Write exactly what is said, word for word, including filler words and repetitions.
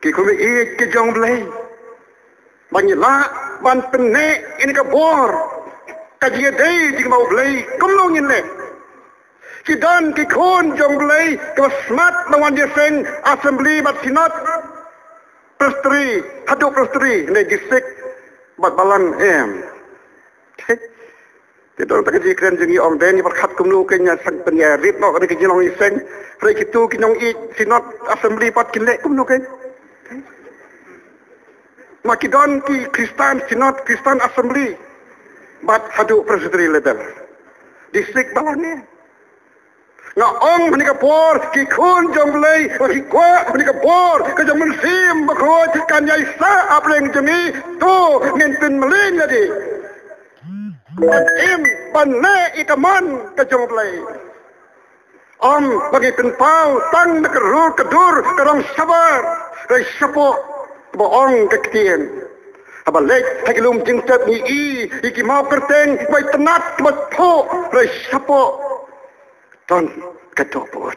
Ki khun baieit ki jong U Blei, ba ngi lah ban pynneh ïa kane ka bor, ka jingïadei jong ngi bad U Blei, kumno ngin leh? Ki don ki khun jong U Blei kiba smat ban wan ïaseng assembly bad synod, presbytery, haduh presbytery, ne district bad balang em. Te don ta ka jingkren jong ngi, ong, dei ngi pyrkhat kumno kein, ïa seng pynïaid rit noh kane ka jinglong ïaseng. Hynrei kito ki nongïeit synod, assembly pat kin leh kumno kein? Ma ki don ki Khristan synod, Khristan assembly, bad haduh presbytery level, district, balang em. Nga ong mynne ka por, ki khun jong U Blei, ki kwah mynne ka por, ka jong U Mynsiem Bakhuid kan ïaisah hapdeng jong ngi. To ngin pynmlien ïa ki, ban im, ban leh ïa ka mon ka jong U Blei. Ym ba ngin pynpaw tang na ka dur ka dur ka rong shabar, hynrei shapoh, ba ong ka ktien, haba leit ha ki lum jingtep ngi i ïa ki mawkyrteng ba itynnad, ba thoh, hynrei shapoh don ka dohnud.